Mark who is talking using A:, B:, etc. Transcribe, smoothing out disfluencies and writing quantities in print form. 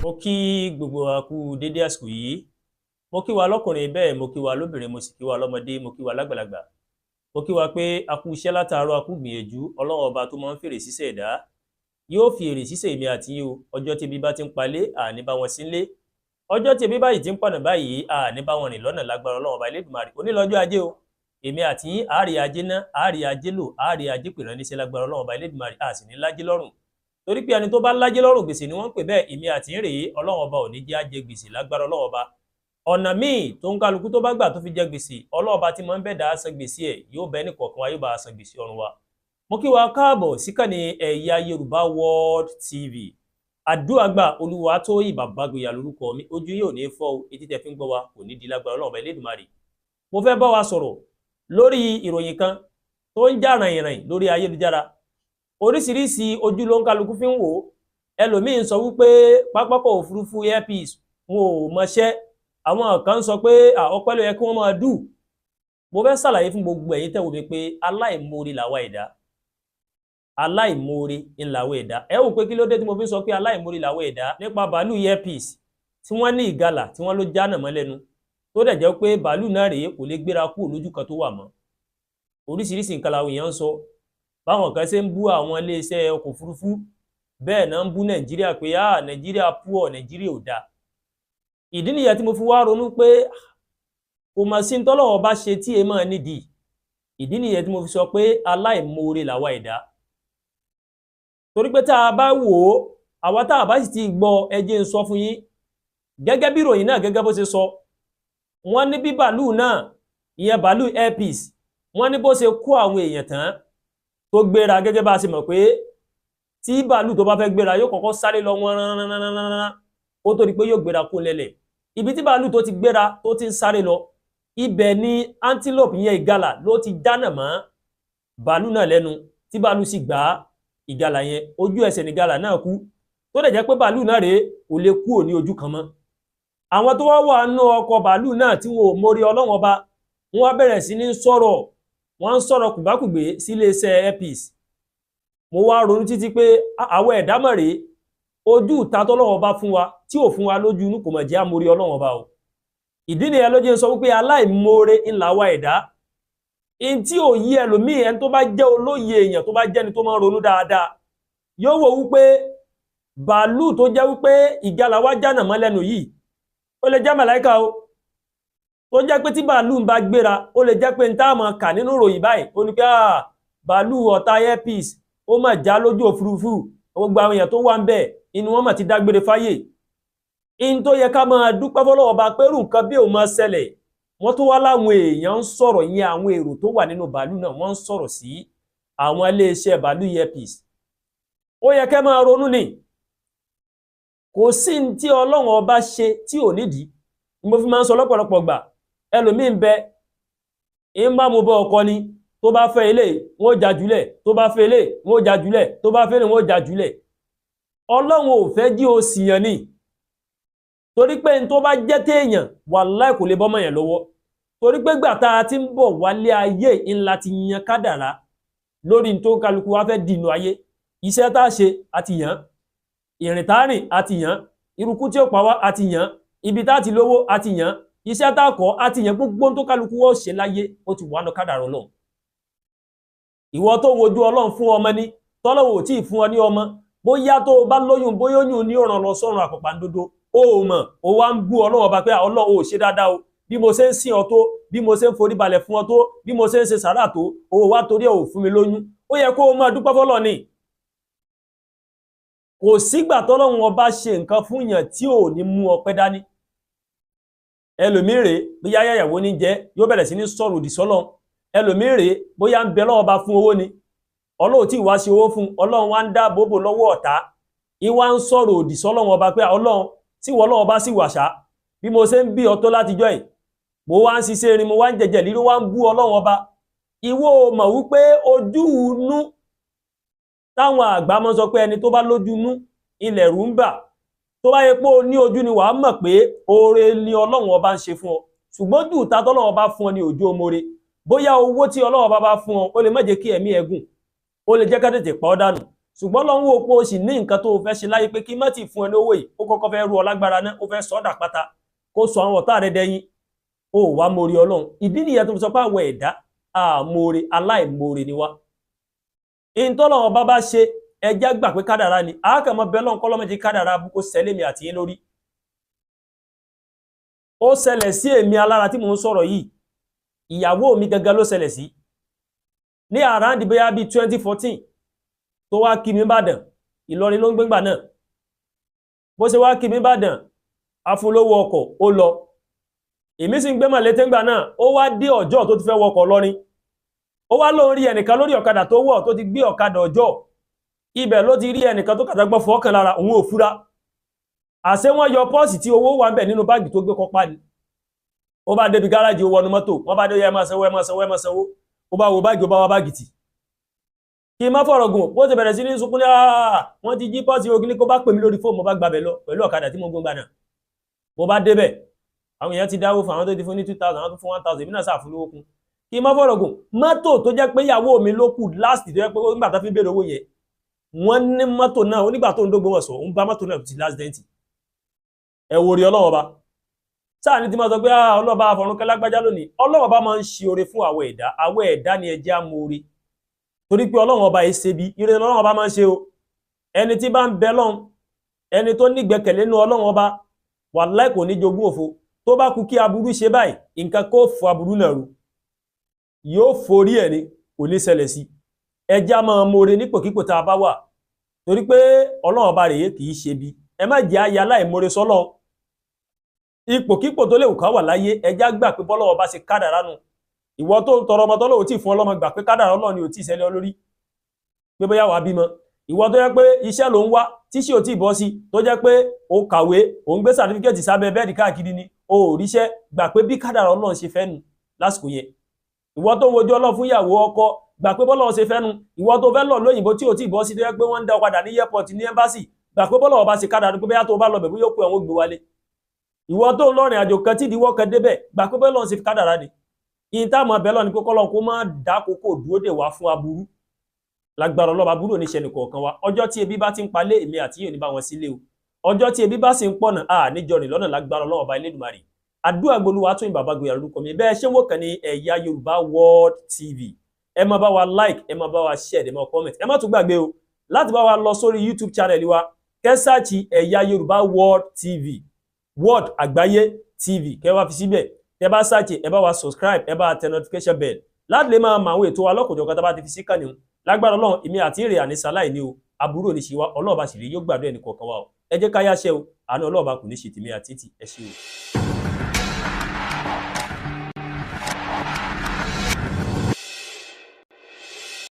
A: Mo kí gbogbo wa kú dédé àsìkò yìí. Mo kí wa lọ́kùnrin, bẹ́ẹ̀ mo kí wa lóbìnrin, mo sì kí wa lọ́mọdé, mo kí wa lágbàlagbà. Mo kí wa pé a kú iṣẹ́ látàárọ̀, a kú gbìyànjú. Ọlọ́run ọba tó máa ń fèrè síṣẹ́ ẹ̀dá yóò fi èrè síṣẹ́ èmi àti yín o. Ọjọ́ tí ebi bá ti ń palé, àní bá wọn sí nlé. Ọjọ́ tí ebi báyìí ti ń pọ̀nà báyìí, àní bá wọn rìn lọ́nà lágbára Ọlọ́run ọba Elédùmarè. Onílọ́jọ́ ajé o, èmi àti yín àárí ajé ná, àárí ajé lò, àárí ajé pè rán níṣẹ́ lágbára Ọlọ́run ọba Elédùmarè. A sì ní lájé lọ́rùn, torí pé ẹni tó bá lájé lọ́rùn, gbèsè ni wọ́n ń pè bẹ́ẹ̀. Èmi àti yín rèé, Ọlọ́run ọba ò ní jẹ́ á jẹ gbèsè lágbára Ọlọ́run ọba. Ọ̀nà míì tó ń kálukú tó bá gbà tó fi jẹ gbèsè, Ọlọ́run ọba tí máa ń bẹ̀ dá san gbèsè ẹ̀ yóò bẹ ní kọ̀ọ̀kan wa, yóò bá san gbèsè ọ̀run wa. Mo kí wa káàbọ̀ síkànnì Ẹ̀yà Yorùbá World TV. Àdúràgbà Olúwatóyìn Bàbágbéyà lórúkọ mi. Ojú yóò ní fọ́ o, etí tẹ fi ń gbọ́ wa kò ní di lágbára Ọlọ́run ọba Elédùmarè. Mo fẹ́ bá wa sọ̀rọ̀ lórí ìròyìn kan tó ń jà ràìnràìn lórí ayélujára. Oríṣiríṣi ojú ló ń kálukú fi ń wò ó. Ẹlòmíín sọ wípé pápákọ̀ òfurufú Air Peace wọn ò mọṣẹ́, àwọn kan sọ pé ọpẹ́ ló yẹ kí wọ́n máa dù. Mo fẹ́ ṣàlàyé fún gbogbo ẹ̀yin tẹ́ wò mí pé aláìmoore làwa ẹ̀dá, aláìmoore ńláwọ̀ ẹ̀dá. Ẹ wò pé kí ló dé tí mo fi sọ pé aláìmoore làwa ẹ̀dá nípa bàálù Air Peace tí wọ́n ní ìgalà tí wọ́n ló jánà mọ́ lẹ́nu, tó dẹ̀ jẹ́ pé bàálù náà rèé kò lè gbéra kúrò lójú kan tó wà mọ́. Oríṣiríṣi nǹkan làwọn èèyàn ń sọ. Báwọn kan ṣe ń bú àwọn iléeṣẹ́ ọkọ̀ òfurufú, bẹ́ẹ̀ náà ń bú Nàìjíríà pé Nàìjíríà púọ̀, Nàìjíríà ò dáa. Ìdí nìyẹn tí mo fi wá ronú pé kò mà sí tọ́lọ́wọ́ bá ṣe tí èèmọ̀ nídìí. Ìdí nìyẹn tí mo fi sọ pé aláìmoore làwa ẹ̀dá, torí pé tá a bá wò ó, àwa tá a bá sì ti gbọ́, ẹ jẹ́ ń sọ fún yín gẹ́gẹ́ bí ìròyìn náà gẹ́gẹ́ bó ṣe sọ. Wọ́n ní bí bàálù náà, ìyẹn bàálù Air Peace, wọ́n ní bó ṣe kó àwọn èèyàn tán tó gbéra, gẹ́gẹ́ bá a ṣe mọ̀ pé tí bàálù tó bá fẹ́ gbéra yóò kọ́kọ́ sáré lọ wọ́n rán kó tó di pé yóò gbéra kó lẹ́lẹ̀. Ibi tí bàálù tó ti gbéra tó ti ń sáré lọ, ibẹ̀ ni antelope yẹn, ìgalà, ló ti dáná mọ́ bàálù náà lẹ́nu, tí bàálù sì gbá ìgalà yẹn. Ojú ẹsẹ̀ ní ìgalà náà kú, tó dẹ̀ jẹ́ pé bàálù náà rèé kò lè kúrò ní ojú kan mọ́. Àwọn tó wá wà nínú ọkọ̀ bàálù náà tí wọn ò mórí Ọlọ́run ọba, wọn wá bẹ̀rẹ̀ sí ní sọ̀rọ̀, wọ́n ń sọ̀rọ̀ kùgbákùgbé sí iléeṣẹ́ Air Peace. Mo wá ronú títí pé àwọn ẹ̀dá mọ̀ rèé, ojú ìta tọ́lọ́run ọba fún wa tí ò fún wa lójú inú kò mọ̀ jẹ́ àmórí Ọlọ́run ọba o. Ìdí nìyẹn ló jẹ́ ń sọ wípé aláìmoore ńlá wa ẹ̀dá. In tí ò yí ẹlòmíì, ẹni tó bá jẹ́ olóye èèyàn, tó bá jẹ́ni tó máa ń ronú dáadáa, yóò wò wípé bàálù tó jẹ́ wípé ìgalà wa jánà mọ́ lẹ́nu yìí, ó lè jẹ́ màláìka o. Tó jẹ́ pé tí bàálù ń bá gbéra, ó lè jẹ́ pé n tá máa kà nínú ìròyìn báyìí ó ní pé bàálù ọ̀tá Air Peace ó mà já lójú òfurufú, gbogbo àwọn èèyàn tó wà ń bẹ̀ inú wọn mà ti dágbére fáyè. In tó yẹ ká máa dúpẹ́ fọlọ́wọ́ bá pẹ́rù nǹkan bí òun máa ṣẹlẹ̀, wọ́n tó wá láwọn èèyàn ń sọ̀rọ̀ yẹn, àwọn èrò tó wà nínú bàálù náà wọ́n ń sọ̀rọ̀ sí àwọn iléeṣẹ́ bàálù Air Peace. Ó yẹ kẹ́ máa ronú ni, kò sí ní tí Ọlọ́run ọba ṣe tí ò nídìí. Mo fi máa ń sọ lọ́pọ̀lọpọ̀ gbà, ẹlòmíì ń bẹ ń bá mo bọ ọkọ ni, tó bá fẹ́ ilé wọn ó jà jùlẹ̀, tó bá fẹ́ ilé wọn ó jà jùlẹ̀, tó bá fẹ́ ilé wọn ó jà jùlẹ̀. Ọlọ́run ò fẹ́ jí o sì yàn ni, torí pé n tó bá jẹ́ téèyàn, wàláì kò lè bọ́mọ yẹn lọ́wọ́. Torí pé gbà tá a ti ń bọ̀ wálé ayé ńlá ti yan kádàrá lórí n tó kálukú wa fẹ́ dìnnú ayé. Iṣẹ́ tá a ṣe a ti yàn, ìrìn tá a rìn a ti yàn, irukú tí ó pa wá a ti yàn, ibi tá a ti lówó a ti yàn, iṣẹ́ tá a kọ́ a ti yàn, gbogbo tó kálukú wọ́n ṣe láyé ó ti wà nù kádàrá Ọlọ́run. Ìwọ tó wojú Ọlọ́run fún ọmọ ní tọ́lọ́wọ́ ò tí ì fún ọ ní ọmọ, bóyá tó o bá lóyún, bóyá oyún ní ọ̀ràn lọ sọ́run àpàpàǹdodo, o ò mọ̀, o wá ń bú Ọlọ́run ọba pé Ọlọ́run ò ṣe dáadáa o, bí mo ṣe ń sìn ọ tó, bí mo ṣe ń forí balẹ̀ fún ọ tó, bí mo ṣe ń ṣe sàrà tó, o wá torí ẹ̀ ò fún mi lóyún. Ó yẹ kó o máa dúpẹ́ fọ́lọ́run ni. Kò sígbà tọ́lọ́run ọba ṣe nǹkan fún yàn tí ò ní mú ọpẹ́ dání. Ẹlòmíì rèé, bóyá yàyàwó ní jẹ́, yóò bẹ̀rẹ̀ sí ní sọ̀rọ̀ òdì sọ́lọ́run. Ẹlòmíì rèé, bóyá ń bẹ lọ́wọ́ ọba fún owó ni, Ọlọ́run tí wá ṣe owó fún, Ọlọ́run wá ń dáàbò bò lọ́wọ́ ọ̀tá, ìwá ń sọ̀rọ̀ òdì sọ́lọ́run ọba pé Ọlọ́run tí wọ́n lọ́wọ́ bá sì wàṣá, bí mo ṣe ń bí ọtọ́ látijọ́ yìí, mo wá ń ṣiṣẹ́ irin, mo wá ń jẹjẹ lílo, wá ń bú Ọlọ́run ọba. Ìwọ mọ̀ wípé ojú inú táwọn àgbà máa ń sọ pé ẹni tó bá lójú inú ilẹ̀ rú ń bà. Tó bá yẹ pé o ní ojú ni, wàá mọ̀ pé oore ni Ọlọ́run ọba ń ṣe fún ọ. Ṣùgbọ́n jù ta tọ́lọ́run ọba fún ọ ní ojú omore. Bóyá owó tí Ọlọ́run ọba bá fún ọ, ó lè má jẹ́ kí ẹ̀mí ẹ gùn, ó lè jẹ́ ká tètè pa ọ́ dànù. Ṣùgbọ́n lọ́n wò pé o sì ní nǹkan tó o fẹ́ ṣe láyé pé kí má ti fún ẹ lówó yìí, ó kọ́kọ́ fẹ́ rú ọ lágbára náà, ó fẹ́ sọ́dà pátá kó sọ àwọn ọ̀tá rẹ dẹyin. Ó wàá mórí Ọlọ́run. Ìdí nìyẹn tó fi sọ pé àwọn ẹ̀dá àmórí aláìmórí ni wá. Ìtọ́lọ́wọ́n bá bá ṣe ẹjẹ́ gbà pé kádàrá ni, àákàmọ́ bẹ́ẹ̀ lọ́n kọ́lọ́mọ́jì kádàrá bú kó ṣẹlẹ̀ mi àti yín lórí. Ó ṣẹlẹ̀ sí èmi alára tí mò ń sọ̀rọ̀ yìí, ìyàwó mi gangan ló ṣẹlẹ̀ sí ní àràǹdí bóyá bíi 2014 tó wá kí mi Ìbàdàn. Ìlọrin ló ń gbégbà náà. Bó ṣe wá kí mi Ìbàdàn, afúnlówó ọkọ̀ ó lọ, èmi sì ń gbé mọ̀lété ńgbà náà. Ó wá dé ọjọ́ tó ti fẹ́ wọkọ̀ lọ́rin, ó wá lóun rí ẹnìkan lórí ọ̀kadà tó wọ̀ tó ti gbé ọ̀kadà ọjọ́, ibẹ̀ ló ti rí ẹnìkan tó kàtàgbọ́ fọ́ọ̀kan lára òun ò fura. Àṣé wọ́n yọ pọ́ọ̀sì tí owó wà ń bẹ̀ nínú báàgì tó gbé kọ́pá ni. Ó bá débi gáràjì, ó wọnú mọ́tò, wọ́n bá dé, ẹ máa sanwó, ẹ máa sanwó, ẹ máa sanwó. Ó bá wo báàgì, ó bá wá báàgì tì. Kí n má fọ̀rọ̀ gùn, bó ti bẹ̀rẹ̀ sí ní sunkún ní wọ́n ti jí pọ́ọ̀sì ogun, kó bá pè mí lórí fóònù, mo bá gbàbẹ̀ lọ pẹ̀lú ọ̀kadà tí mo gún gbà náà. Mo bá débẹ̀, àwọn èèyàn ti dáwó fún àwọn tó ti fún ní 2000, àwọn tó fún 1000, èmi náà sàfún lówó kún. Kí n má fọ̀rọ̀ gùn, mọ́tò tó jẹ́ pé ìyàwó mi ló kù last, tó jẹ́ pé nígbà tó fi ń béèrè owó yẹn, wọ́n ní mọ́tò náà onígbà tó ń dógbó wọn sọ, òun bá mọ́tò náà ti last dent. Ẹ wo orí Ọlọ́run ọba sáà ní tí máa sọ pé ọlọ́ba àfọ̀rúnkẹ́ lágbájá lónìí. Ọlọ́run ọba máa ń ṣe oore fún àwọn ẹ̀dá, àwọn ẹ̀dá ni ẹ jẹ́ amóore, torí pé Ọlọ́run ọba yìí ṣe bí ire Ọlọ́run ọba máa ń ṣe o. Ẹni tí bá ń bẹ lọ́hùn, ẹni tó nígbẹ́kẹ̀lé nínú Ọlọ́run ọba, wàláì kò ní jogún òfo. Tó bá kú kí aburú ṣe báyìí, nǹkan kó fo aburú náà ru, yóò forí ẹ̀ ni, kò ní ṣẹlẹ̀ sí. Ẹ jẹ́ á máa móore nípòkípò tá a bá wà, torí pé Ọlọ́run ọba rèé kì í ṣe bí. Ẹ má jẹ́ aya aláìmoore sọ́lọ́. Ipòkípò tó léwu ká wà láyé, ẹjá gbà pé bọ́lọ́wọ́ bá ṣe kádàrá nù. Ìwọ tó ń tọrọ ọmọ tọ́lọ́wọ́ tí fún ọlọ́mọ, gbà pé kádàrá Ọlọ́run ni ò tí ì ṣẹlẹ̀ lórí, pé bóyá wàá bímọ. Ìwọ tó jẹ́ pé iṣẹ́ ló ń wá tíṣe ò tí ì bọ́ sí, tó jẹ́ pé o kàwé, ò ń gbé sàtífíkẹ́tì sábẹ́ bẹ́ẹ̀dì káàkiri ni o ò ríṣẹ́, gbà pé bí kádàrá Ọlọ́run ṣe fẹ́ nu lásìkò yẹn. Ìwọ tó ń wojú Ọlọ́run fún ìyàwó ọkọ, gbà pé bọ́lọ́run ṣe fẹ́ nu. Ìwọ tó fẹ́ lọ lóyìnbó tí ò tí ì bọ́ sí, tó jẹ́ pé wọ́n ń dá ọ padà ní airport ní embassy, gbà pé bọ́lọ́run bá ṣe kádàrá pé bóyá tó bá lọ bẹ̀ bóyá ó pé àwọn ò gbé wálé. Ìwọ tó ń lọ́rìn àjò kan tí ìdíwọ́ kan débẹ̀, gbà pé bọ́lọ́run ṣe kádàrá ni. Ìyìn táwọn ọbẹ̀ lọ ni pé kọ́lọ́n kó má dákòókò dúró dè wá fún aburú. Lágbára Ọlọ́ba aburú oníṣẹ́ nìkọ̀ọ̀kan wa. Ọjọ́ tí ebi bá ti ń palé, èmi àti yìí ò ní bá wọn sílé o. Ọjọ́ tí ebi bá sì ń pọ̀nà, a níjọ rìn lọ́nà lágbára Ọlọ́run ọba Elédùmarè. Àdúrà gbolúwa tún ìbàbá gboyà lórúkọ mi. Bẹ́ẹ̀ ṣé wò kàn ní Ẹ̀yà Yorùbá World TV. Ẹ máa bá wa like, ẹ máa bá wa share, ẹ máa comment. Ẹ má tún gbàgbé o láti bá wa lọ sórí YouTube channel wa, kẹ́ sáàchì Ẹ̀yà Yorùbá World TV, World Àgbáyé TV, kẹ́ wá fi síbẹ̀. Tẹ́ bá sáàchì, ẹ bá wa subscribe, ẹ bá tẹ notification bell láti lè máa mọ àwọn ètò wa lọ́kọ̀ọ́jọ̀kan tá bá ti fi sí kànnì. Lágbára Ọlọ́run, èmi àti èrè àníṣà láì ní o, aburú ò ní ṣe wá, Ọlọ́run bá sì rí yóò gbàdúrà ẹnì kọ̀ọ̀kan wa o. Ẹ jẹ́ ká yáṣẹ́ o, àánú Ọlọ́run bá kò ní ṣe tèmi àti tì. Ẹ ṣé o.